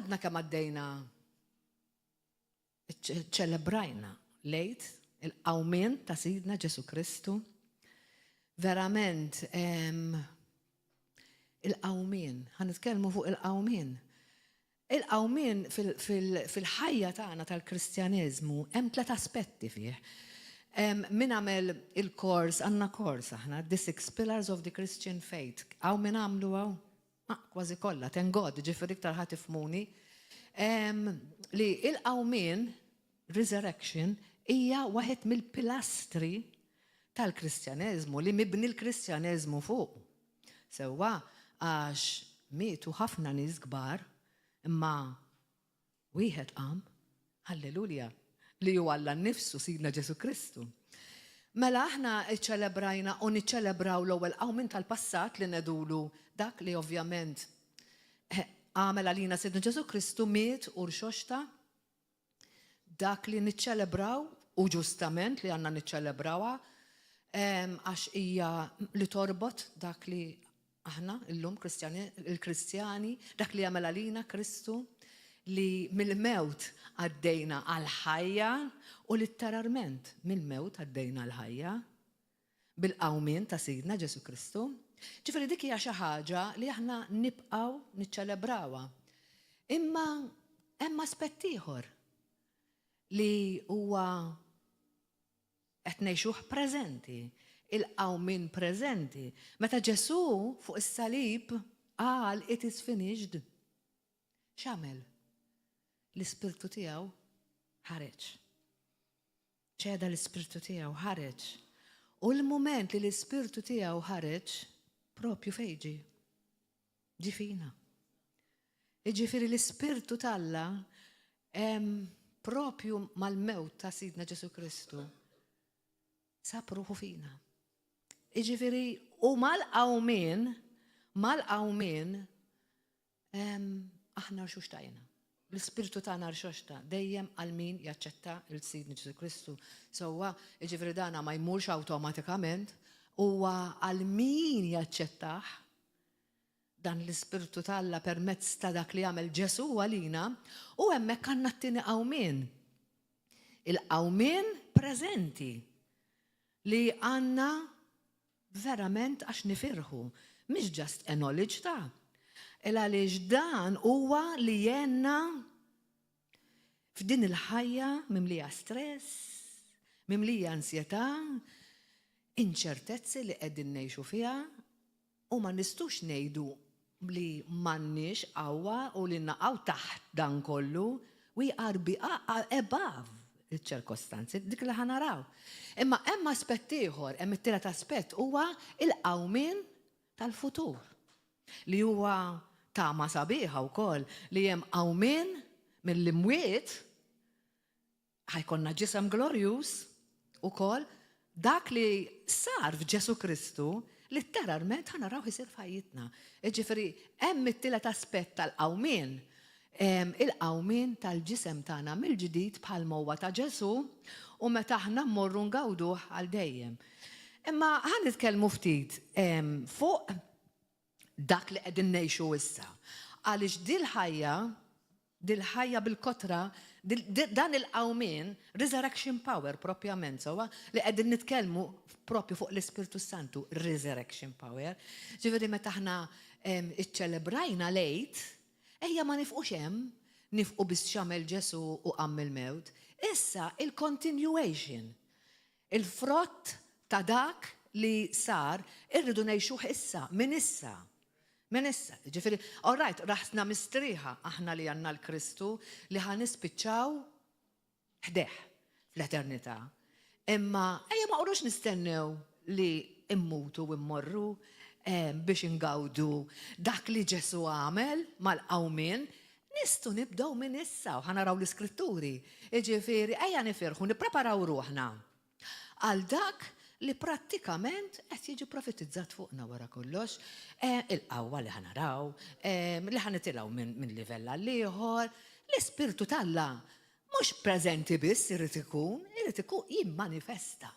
Għadna kemm għaddejna ċelebrajna lejt il-qawmien ta' Sidna Ġesu Kristu. Verament il-qawmien, ħa nitkellmu fuq il-qawmien. Il-qawmien fil-ħajja tagħna tal-Kristjaneżmu hemm tlet aspetti fih. Min għamel il-kors, għandna kors aħna, The Six Pillars of the Christian Faith. Hawn min għamlu hawn? Ah, kważi kollha, thank God, ġifieri iktar ħa tifhmuni. Li il-qawmien, resurrection, hija waħed mill-pilastri tal-Kristjaneżmu li mibni l-Kristjaneżmu fuq. Sewwa, għax mietu ħafna nies kbar, imma wieħed qam, halleluja, li hu Alla nnifsu, Sidna Ġesù Kristu. Mela aħna ċċelebrajna u niċċelebraw l-ewwel qawmien tal-passat li ngħidulu dak li ovvjament għamel għalina Sidna Ġesù Kristu, miet u rxoxta. Dak li niċċelebraw u ġustament li għandna niċċelebrawha għax hija li torbot dak li aħna illum il-Kristjani, dak li għamel għalina Kristu li mill-mewt għaddejna għal-ħajja u litteralment mill-mewt għaddejna għal-ħajja bil-qawmien ta' Sidna Ġesu Kristu. Ġifieri dik hija xi ħaġa li aħna nibqgħu niċċelebrawha. Imma hemm aspett ieħor li huwa qed ngħixuh preżenti, il-qawmien preżenti. Meta Ġesù fuq is-salib qal "It is finished", x'għamel? L-ispirtu tiegħu ħareġ. Ċeda l-ispirtu tiegħu ħareġ. U l-mument li l-ispirtu tiegħu ħareġ, propju fejn ġie? Ġie fina. Jiġifieri l-ispirtu t'Alla propju mal-mewt ta' Sidna Ġesu Kristu sab ruħu fina. Jiġifieri u mal-qawmien, mal-qawmien aħna rxuxtajna. L-ispirtu tagħna rxoxta dejjem għal min jaċċetta 'l Sidna Ġesu Kristu. Sewwa, jiġifieri dana ma jmurx awtomatikament, huwa għal min jaċċettah dan l-Ispirtu t'Alla permezz ta' dak li għamel Ġesù għalina, u hemmhekk għandna t-tieni qawmien. Il-qawmien preżenti li għandna verament għax nifirħu, mhix just a knowledge ta' il għaliex dan huwa li jgħinna f'din il-ħajja mimlija stress, mimlija ansjetà, inċertezzi li qegħdin ngħixu fiha u ma nistgħux ngħidu li m'għandniex qawwa u li naqgħu taħt dan kollu, we are above iċ-ċirkostanzi, dik li ħa naraw. Imma hemm aspett ieħor, hemm it-tielet aspett huwa il-qawmien tal-futur. Li huwa tama sabiħa wkoll li hemm qawmien mill-imwiet ħa jkollna ġisem glorjuż ukoll dak li sar f'Ġesu Kristu litteralment ħa naraw isir f'ħajjitna. Ġifieri hemm it-tielet aspett tal-qawmien, il-qawmien tal-ġisem tagħna mill-ġdid bħalma huwa ta' Ġesu u meta aħna mmorru ngawduh għal dejjem. Imma ħa nitkellmu ftit fuq dak li qegħdin ngħixu issa. Għaliex dil-ħajja, dil-ħajja bil-kotra, dan il-qawmien, resurrection power propjament, sewwa, li qegħdin nitkellmu propju fuq l-Ispirtu Santu, resurrection power. Ġifieri meta aħna iċċelebrajna l-Għid, ejja ma nifqux hemm, nifqu biss x'għamel Ġesu u qam mill-mewt. Issa il-continuation, il-frott ta' dak li sar, irridu ngħixuh issa, minn issa. Minn issa. Ġifieri, all right, rasna mistrieħa aħna li għandna l-Kristu li ħa nispiċċaw ħdejh fl-eternità. Imma ejja ma qrux nistennew li immutu u immorru biex ingawdu dak li Ġesu għamel mal-qawmien, nistgħu nibdew minn issa u ħa naraw l-iskritturi. Jiġifieri ejja nifirħu, nippreparaw ruħna għal dak li prattikament qed jiġi profetizzat fuqna wara kollox, il-qawwa li ħa naraw, li ħa nitilgħu minn livell għal ieħor, l-Ispirtu t'Alla mhux preżenti biss irid ikun, irid ikun jimmanifesta.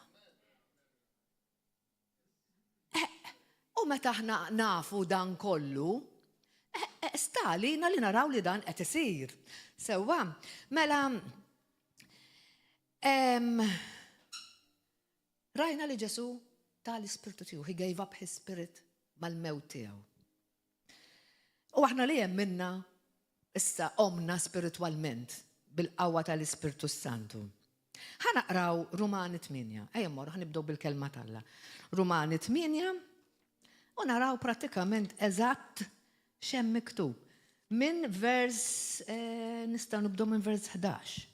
U meta aħna nafu dan kollu, Sta għalina li naraw li dan qed isir. Sewwa, mela rajna li Ġesù ta l-ispirtu tiegħu, he gave up his spirit mal-mewt tiegħu. U aħna li hemm minna issa omna spiritwalment bil-qawwa tal-Ispirtu Santu. Ħa naqraw Rumani 8. Ejja mmorru ħa nibdew bil-kelma t'Alla. Rumani 8 u naraw prattikament eżatt x'hemm miktub. Minn vers eh, nistgħu nibdew minn vers 11.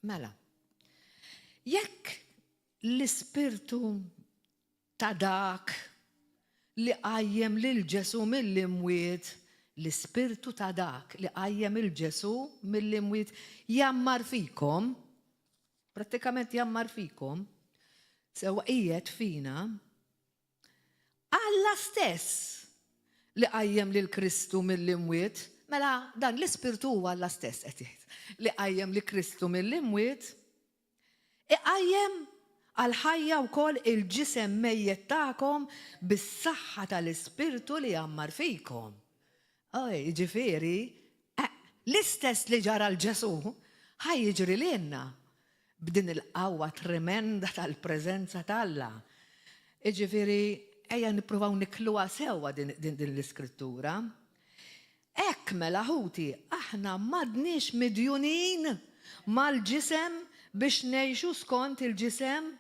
Mela, jekk l-ispirtu ta' dak li qajjem lil Ġesù mill-imwiet, l-ispirtu ta' dak li qajjem 'il Ġesù mill-imwiet jgħammar fikom, prattikament jgħammar fikom, sewwa qiegħed fina, Alla stess li qajjem lil Kristu mill-imwiet, mela dan l-Ispirtu huwa Alla stess qed jgħid, li qajjem lil Kristu mill-imwiet, iqajjem għall-ħajja wkoll il-ġisem mejjet tagħkom bis-saħħa tal-Ispirtu li jgħammar fikom. Oj, jiġifieri, l-istess li ġara 'l Ġesù ħa jiġri lilna b'din il-qawwa tremenda tal-preżenza t'Alla. Jiġifieri, ejja nippruvaw nikluha sewwa din, din, din l-iskrittura. Hekk mela ħuti, aħna m'għadniex midjunin mal-ġisem biex ngħixu skont il-ġisem.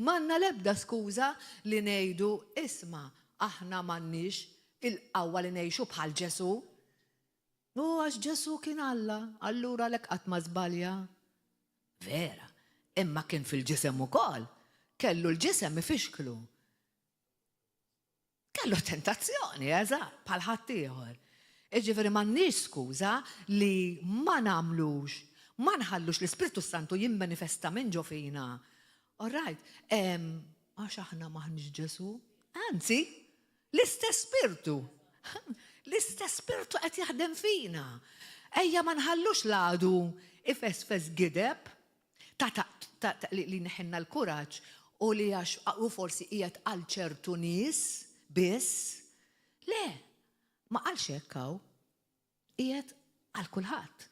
M'għandna l-ebda skuża li ngħidu, 'Isma', aħna m'għandniex il-qawwa li ngħixu bħal Ġesù. U għax Ġesù kien Alla, allura għalhekk qatt ma żbalja. Vera, imma kien fil-ġisem ukoll. Kellu l-ġisem ifixklu. Kellu tentazzjoni, eżatt, bħal ħaddieħor. Jiġifieri m'għandniex skuża li ma nagħmlux, ma nħallux l-Ispirtu s-Santu jimmanifesta minn ġo fina. All right, għax aħna m'aħniex Ġesù. Anzi, l-istess Spirtu. L-istess Spirtu qed jaħdem fina. Ejja ma nħallux l-għadu ifesfes gideb ta' ta' ta' li li jneħħilna l-kuraġġ u li għax u forsi qiegħed għal ċertu nies biss. Le, ma qalx hekk hawn. Qiegħed għal kulħadd.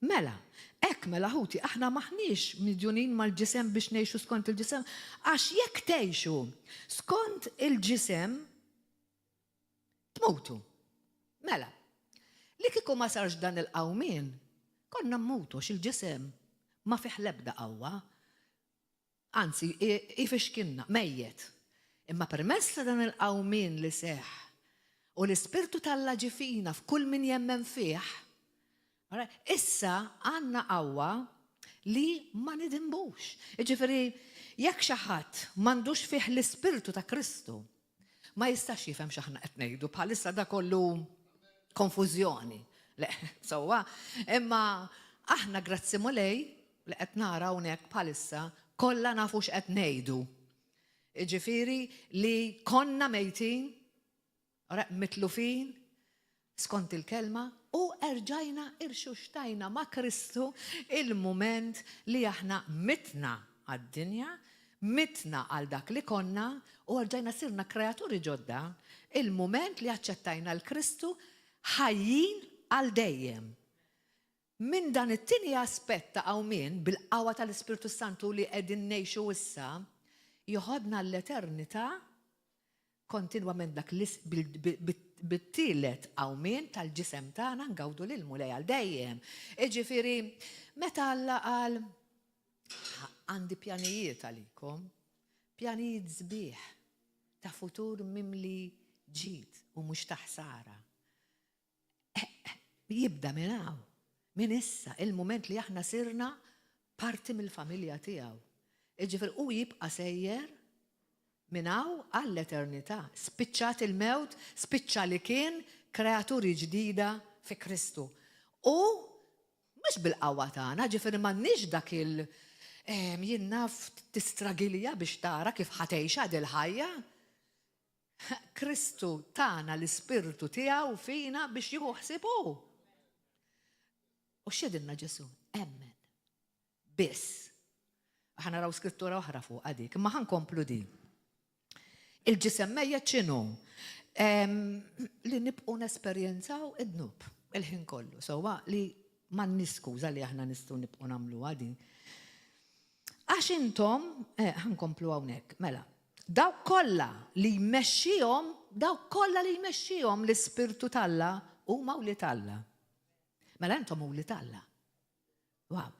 Mela, hekk mela ħuti, aħna m'aħniex midjunin mal-ġisem biex ngħixu skont il-ġisem, għax jekk tgħixu skont il-ġisem, Tmutu. Mela, li kieku ma sarx dan il-qawmien, konna mmutu għax il-ġisem ma fih l-ebda qawwa. Anzi, ifixkilna, mejjet. Imma permezz ta' dan il-qawmien li seħħ u l-Ispirtu t'Alla ġie fina f'kull min jemmen fih, issa għandna qawwa li ma nidinbux. Jiġifieri, jekk xi ħadd m'għandux fih l-Ispirtu ta' Kristu, Ma jistax jifhem x'aħna qed ngħidu bħalissa da kollu konfużjoni. Le, sewwa, imma aħna grazzi Mulej li qed nara hawnhekk bħalissa kollha nafu x'qed ngħidu. Jiġifieri li konna mejtin, mitlufin, skont il-Kelma, u erġajna irxuxtajna ma' Kristu il-mument li aħna mitna għad-dinja, mitna għal dak li konna, u erġajna sirna kreaturi ġodda il-mument li aċċettajna 'l Kristu ħajjin għal dejjem. Minn dan it-tieni aspett ta' qawmien bil-qawwa tal-Ispirtu s-Santu li qegħdin ngħixu issa, joħodna għall-eternità kontinwament dak bit-tielet qawmien tal-ġisem tagħna ngawdu lill-Mulej għal dejjem. Jiġifieri, meta Alla qal, Għandi pjanijiet għalikom, pjanijiet sbieħ ta' futur mimli ġid u mhux ta' ħsara. Jibda minn hawn, minn issa, il-mument li aħna sirna parti mill-familja tiegħu. Jiġifieri hu jibqa' sejjer minn hawn għall-eternità. Spiċċat il-mewt, spiċċa li kien kreaturi ġdida fi Kristu. U mhux bil-qawwa tagħna, ġifieri m'għandniex dak il jien naf tistragilja biex tara kif ħa tgħixha dil-ħajja. Kristu tana l-Ispirtu tiegħu fina biex jieħu ħsieb hu. U x'jedilna Ġesù? Emmen. Biss. Ħa naraw skrittura oħra fuqha dik, imma ħa nkomplu din. Il-ġisem mejjet x'inhu? Li nibqgħu nesperjenzaw id-dnub il-ħin kollu. Sewwa li m'għandniex skuża li aħna nistgħu nibqgħu nagħmluha din. Għax intom, eh, ħankomplu hawnhekk, mela, dawk kollha li jmexxihom, dawk kollha li jmexxihom l-Ispirtu t'Alla huma wlied Alla. Mela intom wlied Alla. Wow.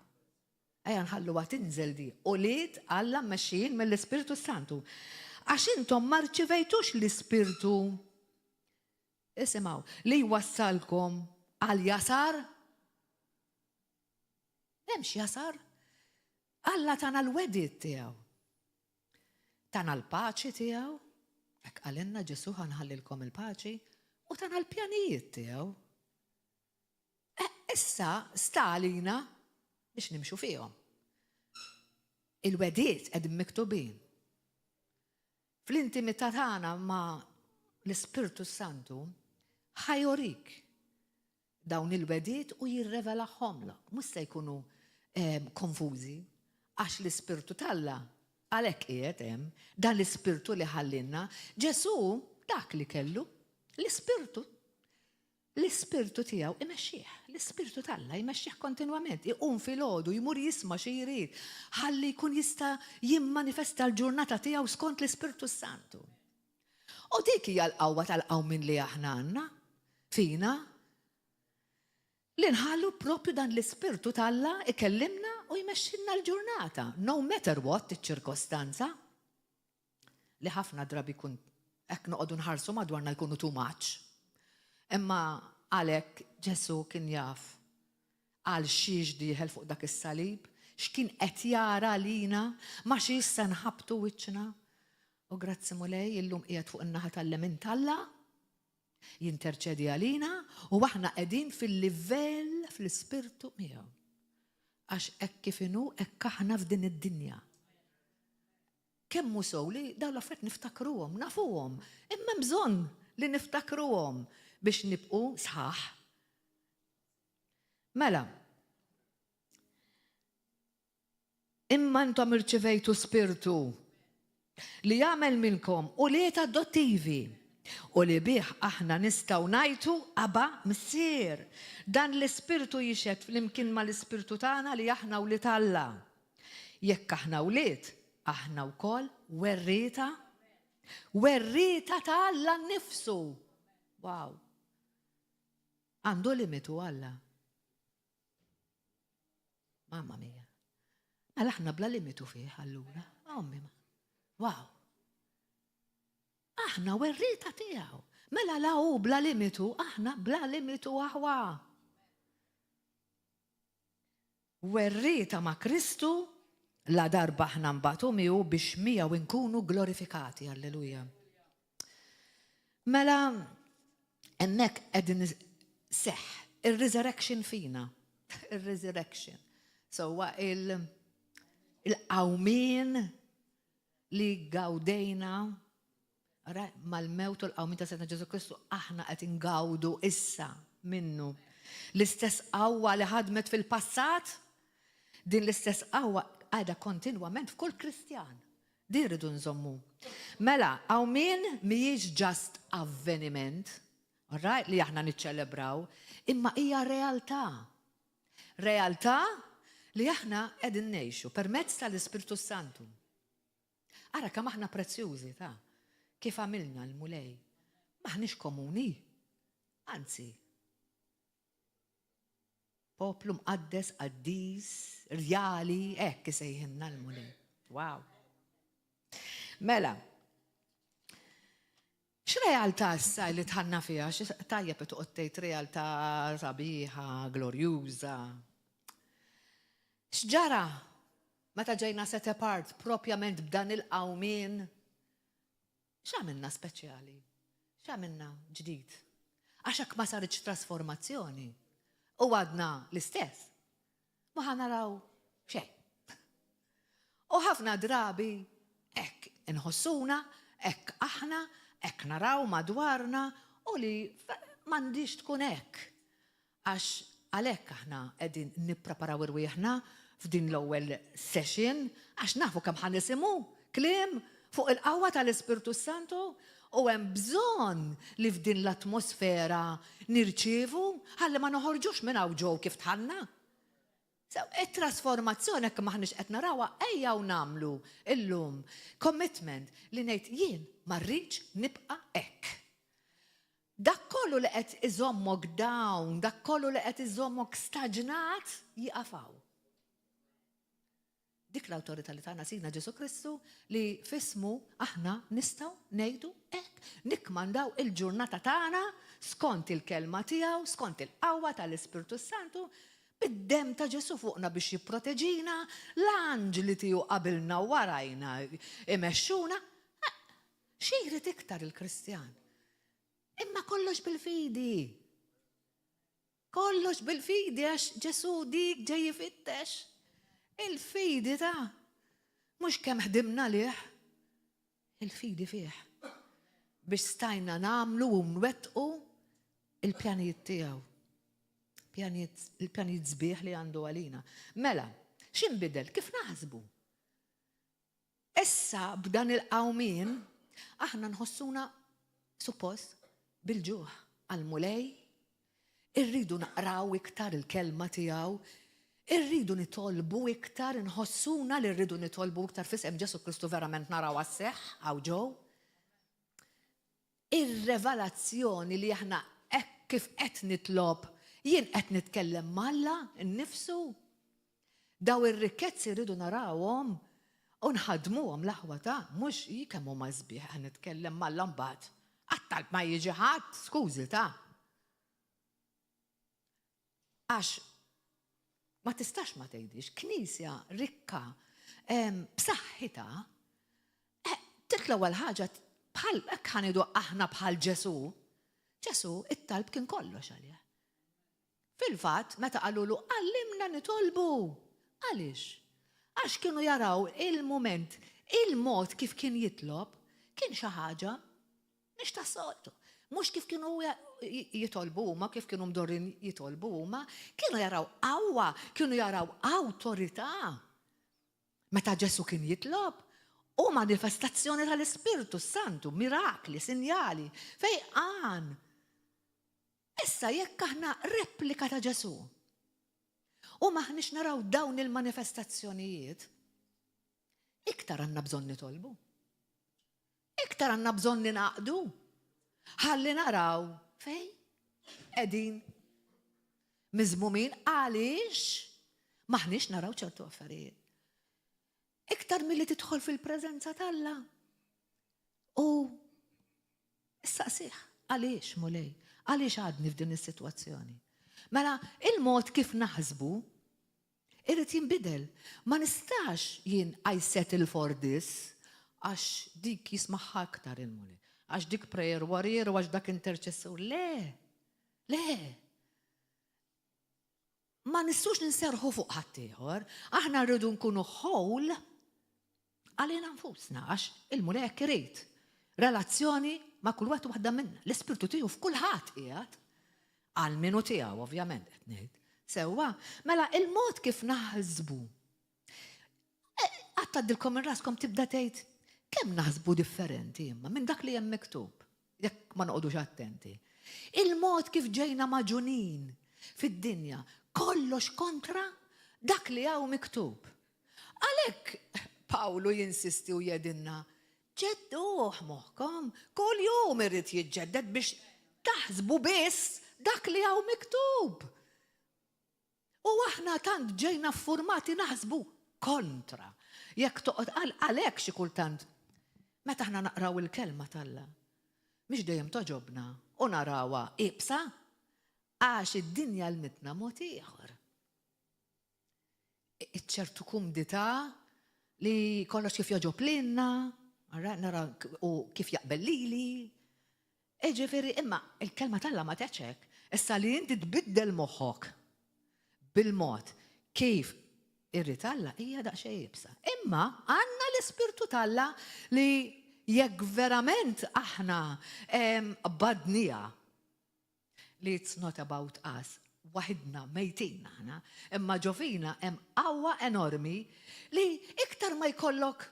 Ejja nħalluha tinżel di. Ulied Alla mmexxijin mill-Ispirtu Santu. Għax intom ma rċivejtux l-Ispirtu, isimgħu, li jwassalkom għal jasar. M'hemmx jasar. Alla tana l-wegħdiet tiegħu. Tana l-paċi tiegħu, hekk qalilna Ġesù ħa nħallilkom il-paċi, u tana l-pjanijiet tiegħu. Eh, issa sta għalina biex nimxu fihom. Il-wegħdiet qegħdin miktubin. Fl-intimità tagħna ma' l-Ispirtu Santu ħa jorik dawn il-wegħdiet u jirrevelahomlok. Mhux se jkunu eh, konfużi għax l-Ispirtu t'Alla għalhekk qiegħed hemm, dan l-Ispirtu li ħallinna, Ġesù dak li kellu, l-Ispirtu L-Ispirtu tiegħu imexxih, l-Ispirtu t'Alla jmexxih kontinwament, iqum filgħodu, jmur jisma' xi jrid, ħalli jkun jista' jimmanifesta l-ġurnata tiegħu skont l-Ispirtu s-Santu. U dik hija l-qawwa tal-qawmien li aħna għandna fina, li nħallu propju dan l-Ispirtu t'Alla ikellimna u jmexxilna l-ġurnata, no matter what iċ-ċirkostanza. Li ħafna drabi jkun hekk noqogħdu nħarsu madwarna jkunu too much. Imma għalhekk Ġesù kien jaf għal xiex dieħel fuq dak is-salib, x'kien qed jara għalina, ma' xiex se nħabbtu wiċċna. U grazzi Mulej, illum qiegħed fuq in-naħa tal-lemin t'Alla, jinterċedi għalina u aħna qegħdin fil-livell fl-ispirtu miegħu. Għax hekk kif inhu hekk aħna f'din id-dinja. Kemm hu sew li dawn l-affarijiet niftakruhom, nafuhom, imma hemm bżonn li niftakruhom biex nibqgħu sħaħ. Mela, imma intom irċivejtu spirtu li jagħmel minnkom ulied adottivi u li bih aħna nistgħu ngħajtu Aba, Missier. Dan l-ispirtu jixhed flimkien mal-ispirtu tagħna li aħna wlied Alla. Jekk aħna wlied, aħna wkoll werrieta, werrieta ta' Alla nnifsu. Wow. Għandu limitu Alla. Mamma mia. Mela aħna bla limitu fih allura. Ommi ma. Wow. Aħna werrieta tiegħu. Mela la hu bla limitu, aħna bla limitu aħwa. Werrieta ma' Kristu, ladarba aħna nbatu miegħu biex miegħu nkunu glorifikati. Alleluja. Mela, hemmhekk qegħdin seħ ir-resurrection fina. Ir-resurrection. Sewwa il-qawmien li gawdejna mal-mewt u l-qawmien ta' Sidna Ġesù Kristu aħna qed ingawdu issa minnu. L-istess qawwa li ħadmet fil-passat, din l-istess qawwa għadha kontinwament f'kull Kristjan. Din rridu nżommu. Mela, qawmien mhijiex just avveniment, right, li aħna niċċelebraw, imma hija realtà. Realtà li aħna qegħdin ngħixu permezz tal-Ispirtu Santu. Ara kemm aħna prezzjużi ta' kif għamilna l-Mulej. M'aħniex komuni. Anzi, poplu mqaddes, qaddis, rjali, hekk isejħilna l-Mulej. Wow. Mela, x'realtà issa li tħanna fiha? Tajjeb qed toqgħod tgħid realtà sabiħa, glorjuża. X'ġara meta ġejna set apart propjament b'dan il-qawmien? X'għamilna speċjali? X'għamilna ġdid? Għax hekk ma saritx trasformazzjoni u għadna l-istess, ma ħa naraw xejn. U ħafna drabi hekk inħossuna, hekk aħna, hekk naraw madwarna u li m'għandhiex tkun hekk. Għax għalhekk aħna qegħdin nippreparaw irwieħna. f'din l-ewwel session għax nafu kemm ħa nisimgħu kliem fuq il-qawwa tal-Ispirtu Santu u hemm bżonn li f'din l-atmosfera nirċievu ħalli ma noħorġux minn hawn ġew kif dħalna. So, it-trasformazzjoni jekk maħniex qed narawha ejja u nagħmlu illum commitment li ngħid jien ma rridx nibqa' hekk. Dak kollu li qed iżommok down, dak kollu li qed iżommok staġnat, jieqaf hawn. Dik l-awtorità li tana Sidna Ġesù Kristu li f'ismu aħna nistgħu ngħidu hekk, nikkmandaw il-ġurnata tagħna skont il-kelma tiegħu, skont il-qawwa tal-Ispirtu Santu, bid-demm ta' Ġesù fuqna biex jipproteġina, l-anġli tiegħu qabilna u warajna imexxuna. Xi jrid iktar il-Kristjan? Imma kollox bil-fidi. Kollox bil-fidi għax Ġesù dik ġej ifittex. Il-fidi ta' mhux kemm ħdimna lih, il-fidi fih. Biex stajna nagħmlu u nwettqu il-pjanijiet tiegħu. Il-pjanijiet sbieħ li għandu għalina. Mela, x'inbidel? Kif naħsbu? Issa b'dan il-qawmien aħna nħossuna suppost bil-ġuħ għall-Mulej, irridu naqraw iktar il-kelma tiegħu, irridu nitolbu iktar, nħossuna li rridu nitolbu iktar f'isem Ġesù Kristu verament narawha sseħħ hawn ġew. Ir-revelazzjoni li aħna hekk kif qed nitlob, jien qed nitkellem m'Alla nnifsu. Daw ir-rikkezzi rridu narawhom u nħaddmuhom l-aħwa ta' mhux hi kemm huma sbieħ qed nitkellem m'Alla mbagħad. Għat-talb ma jiġi ħadd, skużi ta'. Għax ma tistax ma tgħidix, knisja rikka b'saħħitha, eh, dik l-ewwel ħaġa bħal hekk ħanidu aħna bħal Ġesù. Ġesù it-talb kien kollox għalih. Fil-fatt, meta qalulu għallimna nitolbu. Għaliex? Għax kienu jaraw il-mument, il-mod kif kien jitlob, kien xi ħaġa mhix tas-soltu. Mhux kif kienu jitolbu huma, kif kienu mdorrin jitolbu huma, kienu jaraw qawwa, kienu jaraw awtorità. Meta Ġesù kien jitlob, u manifestazzjoni tal-Ispirtu Santu, mirakli, sinjali, fejqan. Issa jekk aħna replika ta' Ġesù u m'aħniex naraw dawn il-manifestazzjonijiet, iktar għandna bżonn nitolbu. Iktar għandna bżonn ninaqdu. Ħalli naraw fejn qegħdin miżmumin għaliex m'aħniex naraw ċertu affarijiet. Iktar milli tidħol fil-preżenza t'Alla. U Issaqsih, Għaliex, Mulej? Għaliex għadni f'din is-sitwazzjoni? Mela, il-mod kif naħsbu irid jinbidel. Ma nistax jien I settle for this għax dik jismagħha aktar il-Mulej. Għax dik prayer warrior u għax dak interċessur. Le! Le! Ma nistgħux ninserħu fuq ħaddieħor. Aħna rridu nkunu whole għalina nfusna għax il-Mulej hekk irid. Relazzjoni ma' kull wieħed waħda minna. L-ispirtu tiegħu f'kulħadd qiegħed. Għal minu tiegħu ovvjament qed ngħid. Sewwa, mela il-mod kif naħsbu. E, qatt tgħaddilkom minn raskom tibda tgħid kemm naħsbu differenti imma minn dak li hemm miktub. Jekk ma noqogħdux attenti. Il-mod kif ġejna magħġunin fid-dinja, kollox kontra dak li hawn miktub. Għalhekk Pawlu jinsisti u jgħidilna, ġedduh moħħkom, kull jum irid jiġġedded biex taħsbu biss dak li hawn miktub. U aħna tant ġejna ffurmati naħsbu kontra. Jekk toqgħod għalhekk xi kultant meta aħna naqraw il-kelma t'Alla, mhix dejjem togħġobna u narawha iebsa għax id-dinja għallmitna mod ieħor. Ċertu kumdità li kollox kif jogħġob lilna, nara u kif jaqbel lili. Jiġifieri, imma il-kelma t'Alla ma tgħidx hekk. Issa li inti tbiddel moħħok bil-mod kif irrid Alla hija daqsxejn iebsa. Imma għandna l-Ispirtu t'Alla li jekk verament aħna qbadniha li it's not about us. Waħidna mejtin aħna, imma ġo fina hemm qawwa enormi li iktar ma jkollok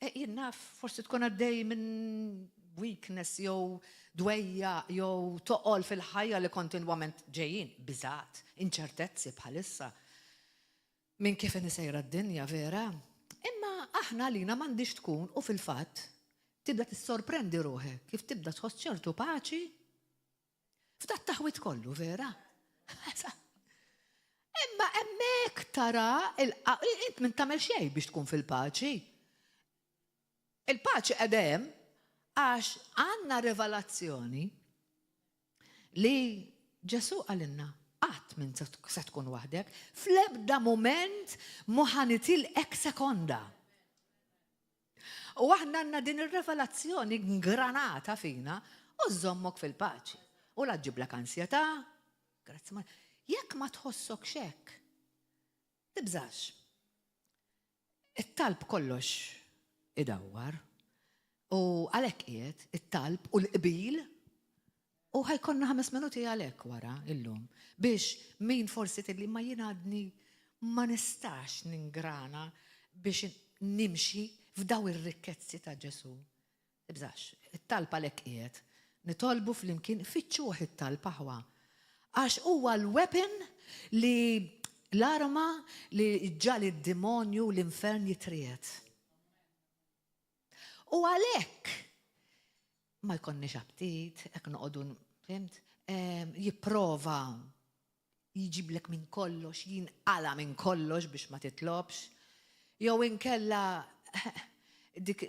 e, jien naf forsi tkun għaddej minn weakness jew dwejja jew toqol fil-ħajja li kontinwament ġejjin, biżat, inċertezzi bħalissa. Minn kif inhi sejra d-dinja vera. Imma aħna għalina m'għandhiex tkun u fil-fatt tibda tissorprendi ruħek kif tibda tħoss ċertu paċi f'dat taħwit kollu vera. Imma hemmhekk tara int minn tagħmel xejn biex tkun fil-paċi. Il-paċi qiegħda hemm għax għandna rivelazzjoni li Ġesù qalilna qatt minn se tkun waħdek, fl-ebda mument mhu ħa nitilqek sekonda. U aħna għandna din ir-revelazzjoni ngranata fina u żommok fil-paċi. U la ġiblek ansjetà, grazzi ma. Jekk ma tħossok xek, tibżax. It-talb kollox idawwar. U għalhekk qiegħed it-talb u l-qbil u ħa jkollna ħames minuti għalhekk wara illum biex min forsi tgħidli ma jien għadni ma nistax ningrana biex nimxi f'daw ir-rikkezzi ta' Ġesù. Tibżax, it-talb għalhekk qiegħed. Nitolbu flimkien, fittxuh it-talb aħwa. Għax huwa l-weapon li l-arma li ġġagħal id-demonju u l-infern jitriegħed. U għalhekk ma jkollniex aptit, hekk noqogħdu, fhimt, jipprova jġiblek minn kollox, jinqala' minn kollox biex ma titlobx, jew inkella dik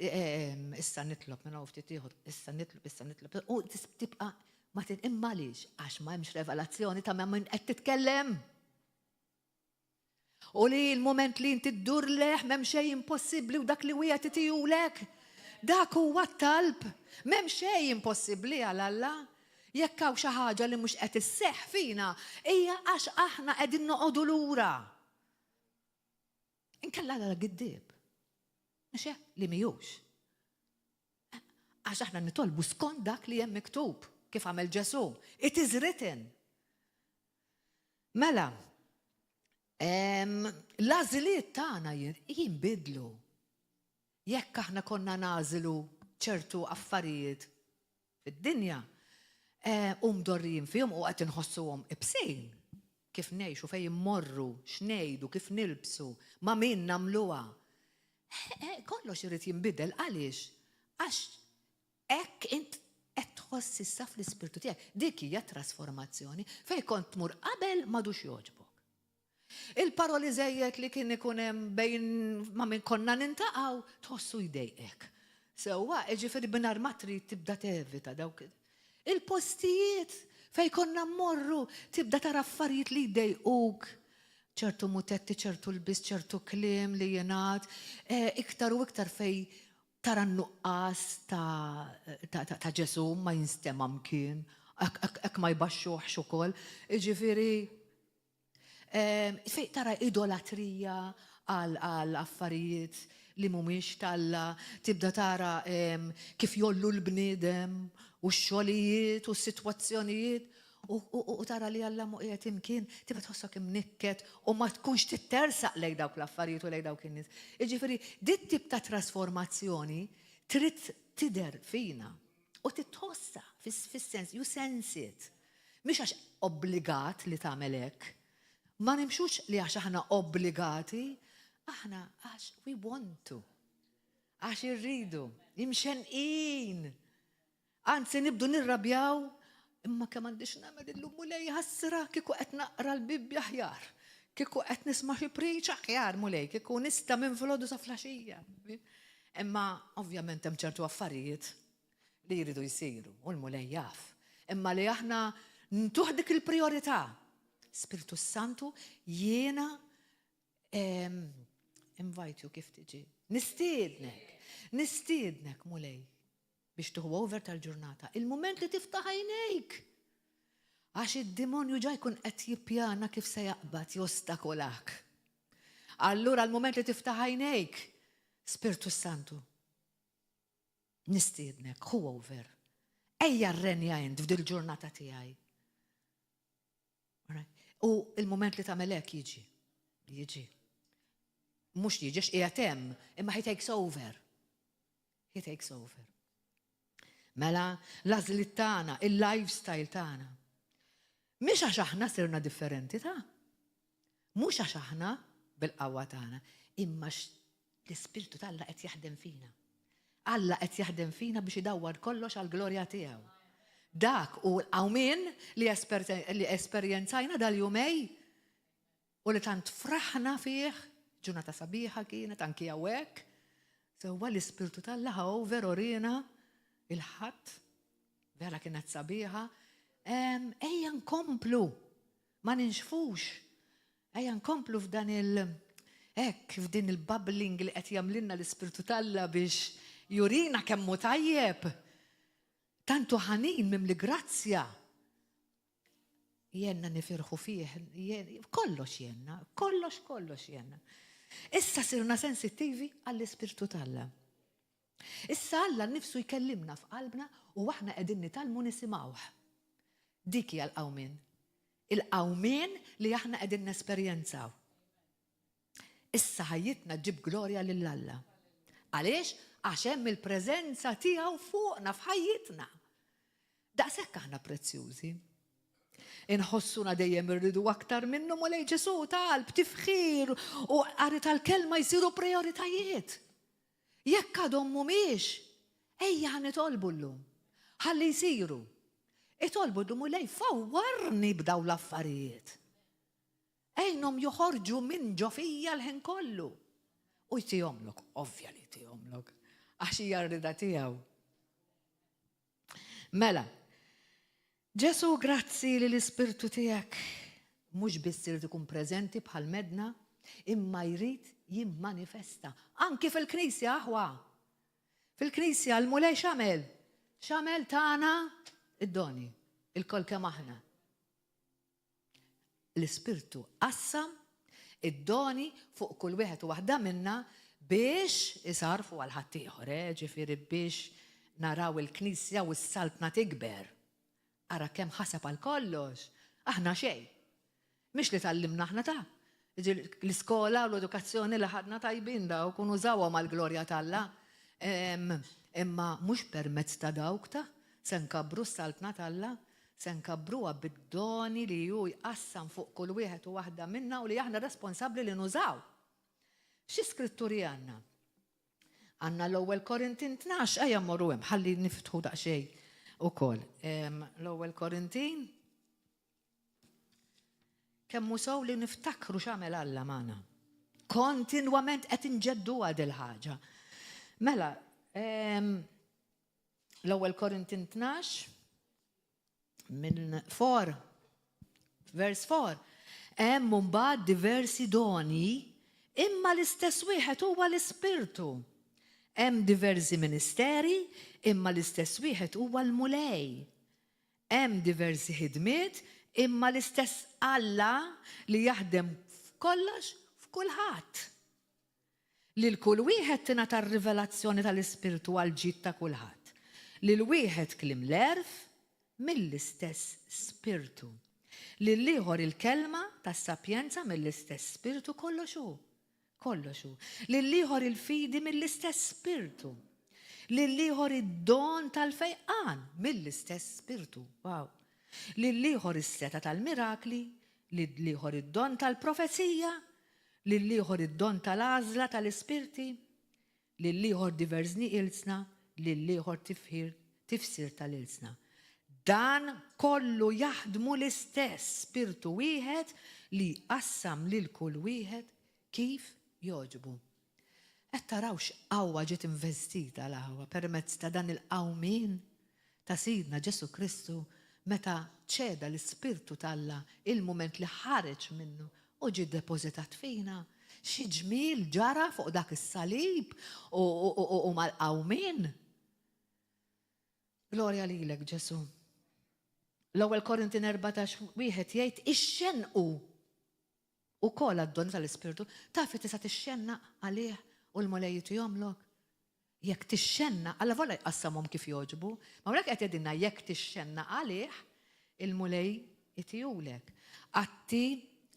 issa nitlob minn hawn ftit ieħor, issa nitlob, issa nitlob, u tibqa' ma imma għaliex? Għax ma hemmx revelazzjoni ta' min qed titkellem. U li l-mument li inti ddur leħ m'hemm xejn impossibbli u dak li wiegħed itihulek. Dak huwa t-talb. M'hemm xejn impossibbli għal Alla. Jekk hawn xi ħaġa li mhux qed isseħħ fina, hija għax aħna qegħdin noqogħdu lura. Inkella Alla giddieb. Mhux hekk? Li mhijux. Għax aħna nitolbu skont dak li hemm miktub, kif għamel Ġesù. It is written. Mela, l-għażliet tagħna jinbidlu. Jekk aħna konna nagħżlu ċertu affarijiet fid-dinja, eh, u mdorrijin fihom u qed inħossuhom ibsin, kif ngħixu, fejn immorru, x'ngħidu, kif nilbsu, ma' min nagħmluha. Eh, eh, kollox irid jinbidel għaliex? Għax Hekk int qed tħoss issa fl-ispirtu tiegħek. Dik hija trasformazzjoni. Fejn kont tmur qabel m'għadux jogħġbok. Il-paroli żejjed li kien ikun hemm bejn ma' min konna nintaqgħu tħossu jdejqek. Sewwa, jiġifieri mingħajr ma trid tibda tevita dawk il-postijiet fejn konna mmorru, tibda tara affarijiet li jdejquk. Ċertu mutetti, ċertu lbies, ċertu kliem li jingħad, eh, iktar u iktar fejn Tara n-nuqqas ta' Ġesù ma jinstema' mkien, hekk ma jbaxxuhx ukoll. Jiġifieri, fejn tara idolatrija għal affarijiet li mhumiex t'Alla, tibda tara kif jgħollu l-bniedem u x-xogħlijiet u s-sitwazzjonijiet. U tara li Alla mhu qiegħed imkien, tibqa' tħossok imnikket u ma tkunx trid tersaq lejn dawk l-affarijiet u lejn dawk in-nies. Jiġifieri, dit-tip ta' trasformazzjoni trid tidher fina u trid tħossha fis-sens, you sense it. Mhix għax obbligat li tagħmel hekk. Ma nimxux li għax aħna obbligati, aħna għax we want to. Għax irridu, imxenqin. Anzi nibdu nirrabjaw, imma kemm għandi x'nagħmel illum Mulej ħasra kieku qed naqra l-Bibbja aħjar. Kieku qed nisma' xi preach aħjar Mulej, kieku nista' minn filgħodu sa flaxija. Imma ovvjament hemm ċertu affarijiet li jridu jsiru u l-Mulej jaf. Imma li aħna ntuh dik il-priorità. Spiritu Santu jiena invite you kif tiġi. Nistiednek, nistiednek Mulej biex tieħu over tal-ġurnata. Il-mument li tiftaħ għajnejk. Għax id-demonju ġa jkun qed jippjana kif se jaqbad jostakolak. Allura l-mument li tiftaħ għajnejk, Spirtu Santu, nistiednek, ħu over. Ejja rrenja int f'dil ġurnata tiegħi. U il-moment li tagħmel hekk jiġi. Jiġi. Mhux jiġi qiegħed hemm, imma he takes over. He takes over. Mela, l-għażliet tagħna, il-lifestyle tagħna. Mhix għax aħna sirna differenti ta' mhux għax aħna bil-qawwa tagħna, imma l-Ispirtu t'Alla qed jaħdem fina. Alla qed jaħdem fina biex idawwar kollox għall-glorja tiegħu. Dak u l-qawmien li esperjenzajna dal-jumej u li tant fraħna fih, ġurnata sabiħa kienet anki hawnhekk. Sewwa l-Ispirtu t'Alla ħa over urina il-Ħadd, vera kienet sabiħa. Ejja nkomplu, ma ninxfux. Ejja nkomplu f'dan il- hekk, f'din il-bubbling li qed jagħmlilna l-Ispirtu t'Alla biex jurina kemm hu tajjeb. Tant hu ħanin mimli grazzja. Jenna nifirħu fih, kollox jenna, kollox, kollox jenna. Issa sirna sensittivi għall-Ispirtu t'Alla. Issa Alla nnifsu jkellimna f'qalbna u aħna qegħdin nitgħallmu nisimgħuh. Dik hija l-qawmien. Il-qawmien li aħna qegħdin nesperjenzaw. Issa ħajjitna ġġib glorja lil Alla. Għaliex? Għax hemm il-preżenza tiegħu fuqna f'ħajjitna. Daqshekk aħna prezzjużi. Inħossuna dejjem irridu aktar minnu Mulej Ġesù talb, tifħir u qari tal-kelma jsiru prioritajiet. Jekk għadhom mhumiex, ejja ħa nitolbu llum. Ħalli jsiru. Itolbu llum Mulej fawwarni b'dawn l-affarijiet. Għinhom joħorġu minn ġo fija l-ħin kollu. U jtihomlok, ovvja li jtihomlok, għax hija r-rida tiegħu. Mela, Ġesu grazzi li l-Ispirtu tiegħek mhux biss irid ikun preżenti bħal medna, imma jrid jimmanifesta. Anki fil-Knisja aħwa. Fil-Knisja l-Mulej x'għamel? X'għamel tagħna id-doni, il-kol kemm aħna. L-Ispirtu qassam id-doni fuq kull wieħed u waħda minna biex isarrfu għal ħaddieħor, eh, ġifieri biex naraw il-Knisja u s-Saltna tikber. Ara kemm ħaseb għal kollox. Aħna xejn. Mhix li tgħallimna aħna ta' l-iskola u l-edukazzjoni li ħadna tajbin dawk u nużawhom għall-glorja t'Alla. Imma mhux permezz ta' dawk ta' se nkabbru s-Saltna t'Alla. Se nkabbruha bid-doni li hu jqassam fuq kull wieħed u waħda minna u li aħna responsabbli li nużaw. Xi skritturi għandna? Għandna l-ewwel Korintin 12, ejja mmorru hemm, ħalli niftħu daqsxejn ukoll. L-ewwel Korintin kemm hu sew li niftakru x'għamel Alla magħna. Kontinwament qed inġedduha dil-ħaġa. Mela, L-ewwel Korintin 12 minn 4 vers 4. Hemm mbagħad diversi doni, imma l-istess wieħed huwa l-Ispirtu. Hemm diversi ministeri, imma l-istess wieħed huwa l-Mulej. Hemm diversi ħidmiet, imma l-istess Alla li jaħdem f'kollox f'kulħadd. Lil kull wieħed tingħata r-rivelazzjoni tal-Ispirtu għall-ġid ta' kulħadd. Lil wieħed kliem l-għerf mill-istess Spirtu. Lil ieħor il-kelma tas-sapjenza mill-istess Spirtu, kollox hu. Kollox hu. Lil ieħor il-fidi mill-istess Spirtu. Lil ieħor id-don tal-fejqan mill-istess Spirtu. Wow. Lil ieħor is-setgħa tal-mirakli, lil ieħor id-don tal-profezija, Lill-ieħor id-don tal-għażla tal-ispirti, lill-ieħor diversni ilsna, lill-ieħor tifħir, tifsir tal-ilsna. Dan kollu jaħdmu l-istess Spirtu wieħed li jqassam lil kull wieħed kif jogħġbu. Qed taraw x'qawwa ġiet investita l-aħwa permezz ta' dan il-qawmien ta' Sidna Ġesù Kristu meta ċeda l-Ispirtu t'Alla il-mument li ħareġ minnu u ġie depożitat fina. Xi ġmiel ġara fuq dak is-salib u mal-qawmien! Glorja lilek Ġesù. L-ewwel Korintin 14 wieħed jgħid ixxenqu Ukoll għad-doni tal-Ispirtu. Taf li tista' tixxennaq għalih u l-Mulej jtihomlok? Jekk tixxennaq, allavolja jqassamhom kif jogħġbu, ma hawnhekk qed jgħidilna jekk tixxennaq għalih, il-Mulej Itihulek. Atti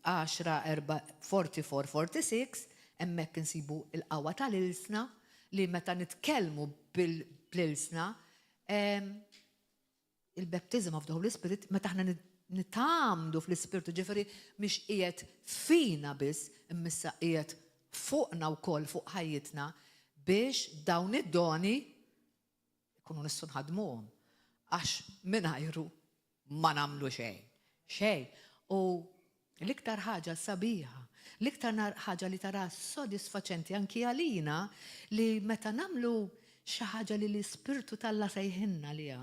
10, 4, 44, 46, hemmhekk insibu l-qawwa tal-ilsna li meta nitkellmu bl-ilsna, il-baptism of the Holy Spirit, meta aħna nitgħammdu fl-Ispirtu, ġifieri mhix qiegħed fina biss, imma issa qiegħed fuqna wkoll fuq ħajjitna biex dawn id-doni ikunu nistgħu nħaddmuhom. Għax mingħajru ma nagħmlu xejn. Xejn. U l-iktar ħaġa sabiħa, l-iktar ħaġa li tara sodisfaċenti anki għalina li meta nagħmlu xi ħaġa li l-Ispirtu t'Alla sejħilna għaliha,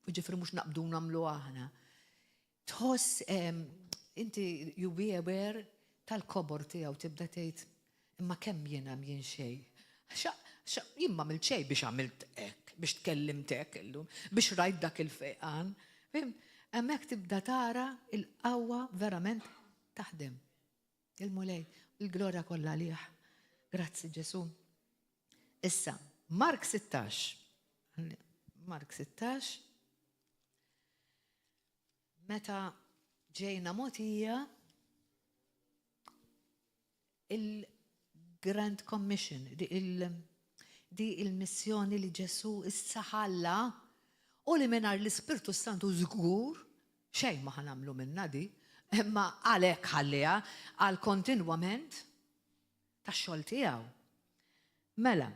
u ġifieri mhux naqbdu nagħmlu aħna, tħoss inti you be aware tal-kobor tiegħu tibda tgħid imma kemm jiena jien xejn. Jien m'għamilt xejn biex għamilt hekk, biex tkellimt hekk illum, biex rajt dak il-fejqan. Hemmhekk tibda tara il-qawwa verament taħdem. Il-Mulej, il-glorja kollha għalih. Grazzi Ġesu. Issa, Mark 16. Mark 16. Meta ġejna mogħtija il-Grand Commission, di il-missjoni li Ġesu issa ħalla u li mingħajr l-Ispirtu Santu żgur xejn ma ħa nagħmlu minna di, imma għalhekk ħalliha għal kontinwament tax-xogħol tiegħu. Mela,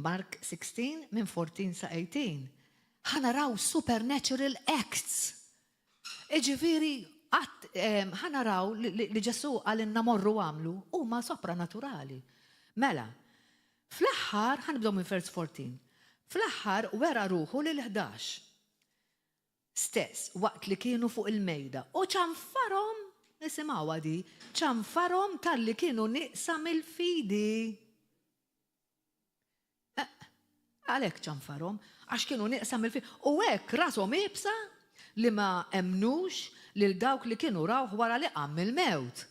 Mark 16 minn 14 sa 18, ħa naraw supernatural acts. Iġifieri, ħa naraw li Ġesu qalilna morru agħmlu huma sopranaturali. Mela, fl-aħħar, ħa nibdew minn verse 14, fl-aħħar wera ruħu lil 11 stess waqt li kienu fuq il-mejda u ċanfarhom, nisimgħuha di, ċanfarhom talli kienu nieqsa mill-fidi. Eh, għalhekk ċanfarhom, għax kienu nieqsa mill-fidi. U hekk rashom iebsa li ma emnux lil dawk li kienu rawh wara li qam mill-mewt.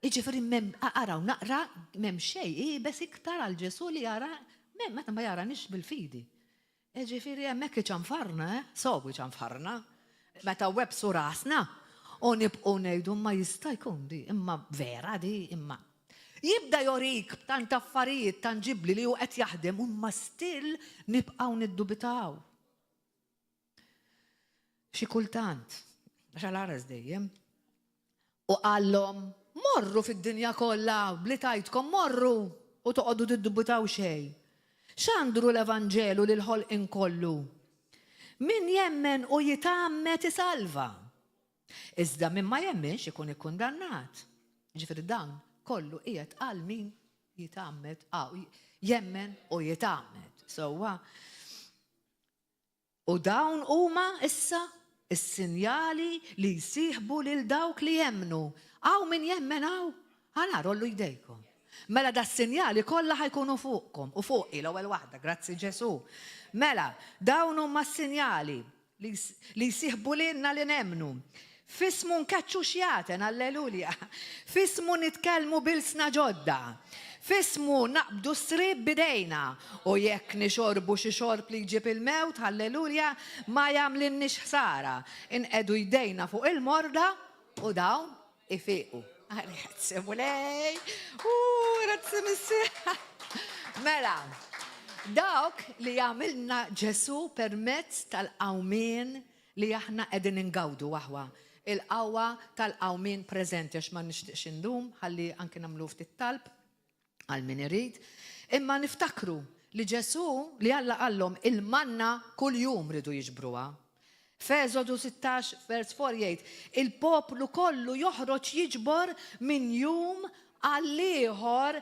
Iġifieri araw naqra m'hemm xejn iebes iktar għal Ġesu li jara meta ma jaranix bil-fidi. Jiġifieri hemmhekk iċanfarna, eh? Sew iċanfarna. Meta webbsu rasna u nibqgħu ngħidu imma jista' jkun di, imma vera di, imma. Jibda jorik b'tant affarijiet tanġibbli li hu qed jaħdem u imma still nibqgħu niddubitaw. Xi kultant, għax għal ħares dejjem. U qallhom, Morru fid-dinja kollha, bli tajtkom, morru u toqogħdu tiddubitaw xejn. Xandru l-evanġelu lill-ħolqien kollu. Min jemmen u jitgħammed isalva. Iżda min ma jemminx ikun ikkundannat. Ġifieri dan kollu qiegħed għal min jitgħammed, jemmen u jitgħammed. Sewwa. U dawn huma, issa, is-sinjali li jsieħbu lil dawk li jemmnu. Hawn min jemmen hawn? Ħa nara, għollu jdejkom. Mela das-sinjali kollha ħa jkunu fuqkom, u fuqi l-ewwel waħda, grazzi Ġesù. Mela, dawn huma s-sinjali li jsieħbu lilna li nemmnu. F'ismu nkeċċu xjaten, alleluja! F'ismu nitkellmu b'ilsna ġodda. F'ismu naqbdu s-sriep b'idejna. U jekk nixorbu xi xorb li jġib il-mewt, alleluja, ma jagħmlilniex ħsara. Inqiegħdu jdejna fuq il-morda u dawn ifiqu. Grazzi Mulej! Ooh, grazzi Missier! Mela, dawk li għamilna Ġesù permezz tal-qawmien li aħna qegħdin ingawdu aħwa il-qawwa tal-qawmien preżenti għax ma nixtieqx indum ħalli anki nagħmlu ftit talb għal min irid. Imma niftakru li Ġesù li Alla qallhom il-manna kuljum ridu jiġbruha. F'Eżodu 16 vers 4 jgħid, il-poplu kollu joħroġ jiġbor minn jum għal ieħor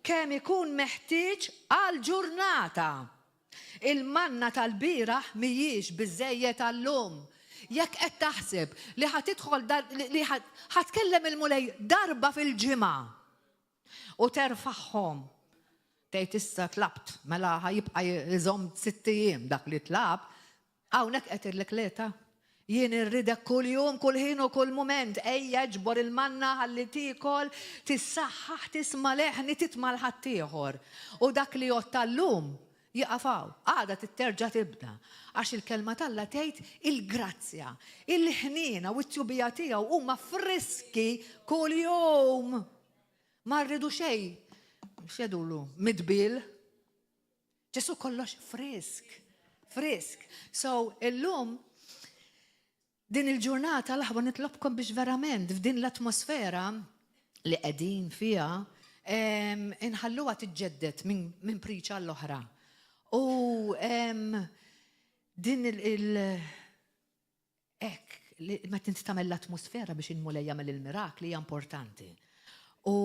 kemm ikun meħtieġ għal ġurnata. Il-manna tal-bieraħ mhijiex biżżejjed għal-lum. Jekk qed taħseb li ħa tidħol li ħa tkellem il-Mulej darba fil-ġimgħa u terfagħhom, tgħid issa tlabt, mela ħa jibqa' jżomm sitt ijiem dak li tlab, Hawnhekk qed tgħidlek le ta. Jien irridek kuljum, kull ħin u kull mument. Ejja eġbor il-manna ħalli tiekol, tissaħħaħ, tisma' leħni, titma' 'l ħaddieħor. U dak li jgħodd għal-lum, Jieqaf hawn, għada trid terġa' tibda. Għax il-Kelma t'Alla tgħid il-grazzja, il-ħniena u t-tjubija tiegħu huma friski kuljum. Ma rridu xejn, x'jgħidulu, midbil. Ġesù kollox frisk, frisk. So, illum Din il-ġurnata l-aħwa nitlobkom biex verament f'din l-atmosfera li qegħdin fiha inħalluha tiġġedded minn priċa għall-oħra. U din il hekk li meta inti tagħmel l-atmosfera biex il-Mulej jagħmel il-mirakli hija importanti. U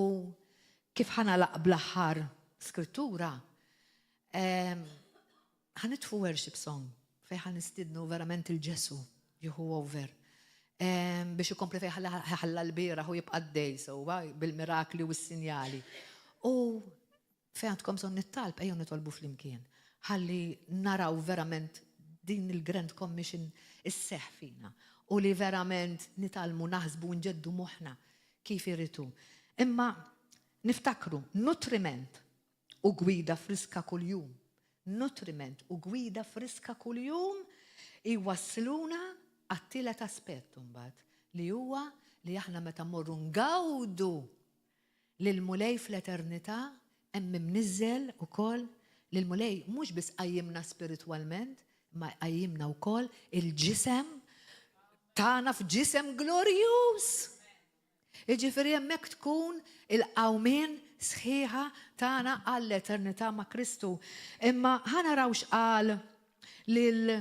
kif ħa nagħlaq bl-aħħar skrittura, Ħa nitfu worship song fejn ħa nistiednu verament il-Ġesu jieħu over biex ikompli fejn ħalla l-bieraħ u jibqa' għaddej sewwa bil-mirakli u s-sinjali. U fejn għandkom bżonn it-talb ejjew nitolbu flimkien ħalli naraw verament din il-Grand Commission isseħħ fina u li verament nitgħallmu naħsbu u nġeddu moħħna kif irid hu. Imma niftakru, nutriment u gwida friska kuljum. Nutriment u gwida friska kuljum jwassluna għat-tielet aspett imbagħad, li huwa li aħna meta mmorru ngawdu lill-Mulej fl-eternità hemm imniżżel ukoll li l-Mulej mhux biss qajjimna spiritwalment, imma jqajjimna wkoll il-ġisem tagħna f'ġisem glorjuż. Jiġifieri hemmhekk tkun il-qawmien sħiħa tagħna għall-eternità ma' Kristu. Imma ħa naraw x'qal lil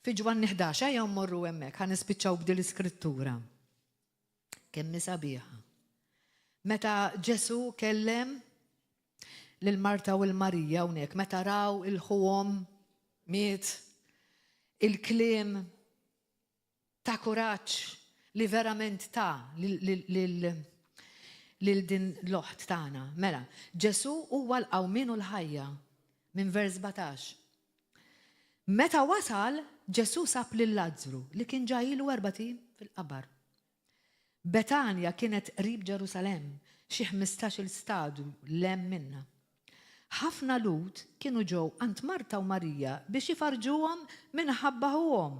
fi Ġwanni 11, ejja mmorru hemmhekk, ħa nispiċċaw b'din l-iskrittura. Kemm hi sabiħa. Meta Ġesù kellem lil Marta u l-Marija hawnhekk, meta raw il-ħuhom miet, il-kliem ta' kuraġġ li verament ta lil din l-oħt tagħna. Mela, Ġesù huwa l-qawmien u l-ħajja, minn vers 17. Meta wasal, Ġesù sab lil Lazzru li kien ġa ilu erbat ijiem fil-qabar. Betanja kienet qrib Ġerusalemm, xi 15-il stadju 'l hemm minnha. Ħafna Lhud kienu ġew għand Marta u Marija biex ifarrġuhom minħabba ħuhom.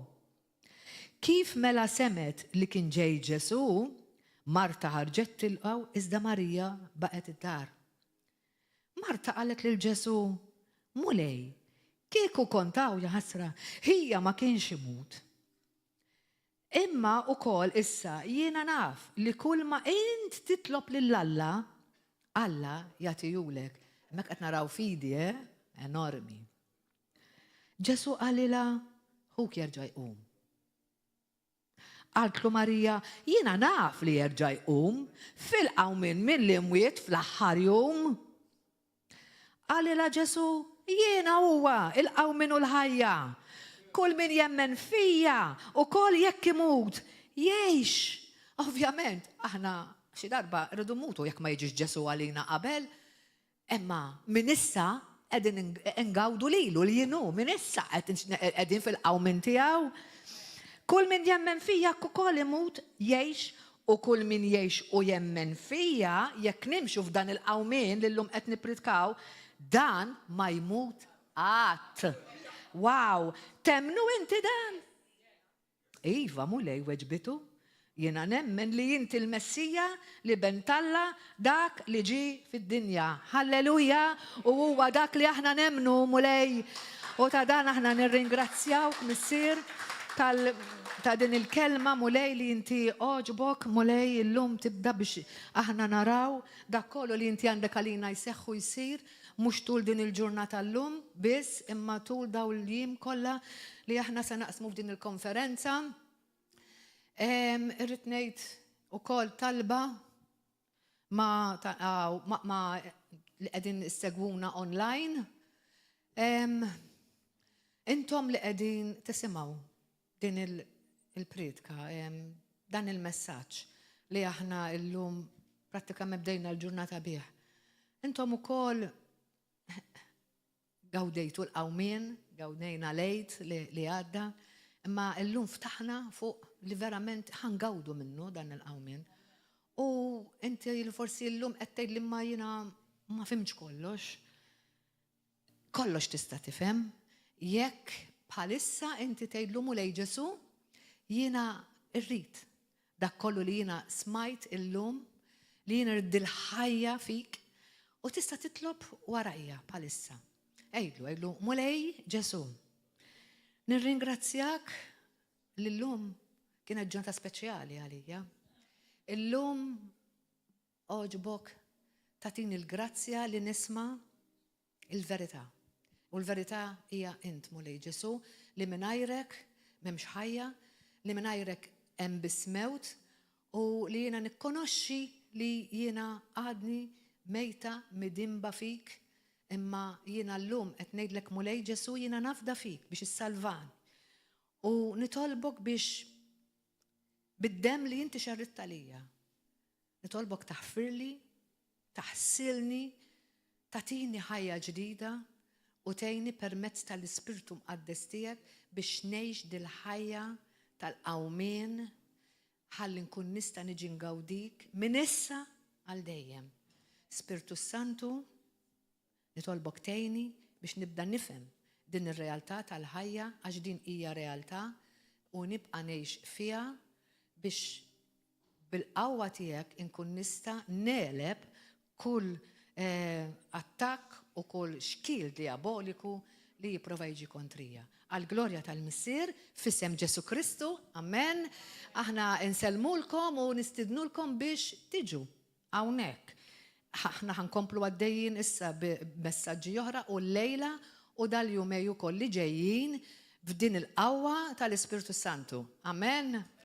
Kif mela semgħet li kien ġej Ġesù, Marta ħarġet tilqgħu iżda Marija baqgħet id-dar. Marta qalet lil Ġesù, Mulej, kieku kont hawn, jaħasra, ħija ma kienx imut. Imma wkoll issa jiena naf li kulma int titlob lil Alla, Alla jagħtihulek. Hemmhekk qed naraw fidi, eh? Enormi. Ġesù qalilha, Ħuk jerġa' jqum. Qaltlu Marija, Jiena naf li jerġa' jqum fil-qawmien mill-imwiet fl-aħħar jum. Qalilha Ġesù, Jiena huwa l-qawmien u l-ħajja. Kull min jemmen fija, ukoll jekk imut, jgħix. Ovvjament, aħna xi darba rridu mmutu jekk ma jiġix Ġesù għalina qabel. Imma minn issa qegħdin ingawdu lilu li jien hu, minn issa qegħdin fil-qawmien tiegħu. Kull min jemmen fija jekk ukoll imut, jgħix, u kull min jgħix u jemmen fija, jekk nimxu f'dan il-qawmien li llum qed nippritkaw, dan ma jmut qatt. Wow! Temmnu inti dan? Iva, Mulej, weġbitu, jiena nemmen li inti l-Messija, l-Iben t'Alla, dak li ġie fid-dinja. Ħalleluja! U huwa dak li aħna nemmnu, Mulej. U ta' dan aħna nirringrazzjawk, Missier, tal ta' din il-kelma, Mulej, li inti għoġbok, Mulej, illum tibda biex aħna naraw dak kollu li inti għandek għalina jseħħ u jsir, mhux tul din il-ġurnata llum biss, imma tul dawn l-jiem kollha li aħna se naqsmu f'din il-konferenza. Irrid ngħid ukoll talba ma, ma, ma li qegħdin issegwuna online. Intom li qegħdin tisimgħu din il-priedka, dan il-messaġġ li aħna llum prattikament bdejna l-ġurnata bih. Intom ukoll gawdejtu l-qawmien, gawdejna l-Għid li għadda, imma llum ftaħna fuq li verament ħangawdu minnu dan il-qawmien. U inti li forsi llum qed tgħid li ma jiena ma fimx kollox. Kollox tista' tifhem jekk bħalissa inti tgħidlu: "Mulej Ġesu, jiena rrid dak kollu li jiena smajt illum, li jiena rrid il-ħajja fik", u tista' titlob warajja bħalissa. Għidlu, għidlu: "Mulej Ġesu, nirringrazzjak li llum kienet ġurnata speċjali għalija. Illum għoġbok tagħtini l-grazzja li nisma' il-verità. U l-verità hija int, Mulej Ġesu, li mingħajrek m'hemmx ħajja, li mingħajrek hemm biss mewt, u li jiena nikkonoxxi li jiena għadni mejta midinba fik, imma jiena llum qed ngħidlek, Mulej Ġesu, jiena nafda fik biex issalvani. U nitolbok biex bid-demm li inti xerridt għalija, nitolbok taħfirli, taħsilni, tagħtini ħajja ġdida u tgħinni permezz tal-Ispirtu Mqaddes tiegħek biex ngħix dil-ħajja tal-qawmien ħalli nkun nista' niġi ngawdik minn issa għal dejjem. Spirtu Santu, nitolbok tgħinni biex nibda nifhem din ir-realtà tal-ħajja, għax din hija realtà, u nibqa' ngħix fiha biex bil-qawwa tiegħek inkun nista' negħleb kull attakk u kull xkiel diaboliku li jipprova jiġi kontrija. Għal-glorja tal-Missier, f'isem Ġesu Kristu, amen. Aħna insellmulkom u nistidnulkom biex tiġu hawnhekk. Aħna ħa nkomplu għaddejjin issa b'messaġġi oħra u llejla u dal-jumejn ukoll li ġejjin f'din il-qawwa tal-Ispirtu Santu. Amen.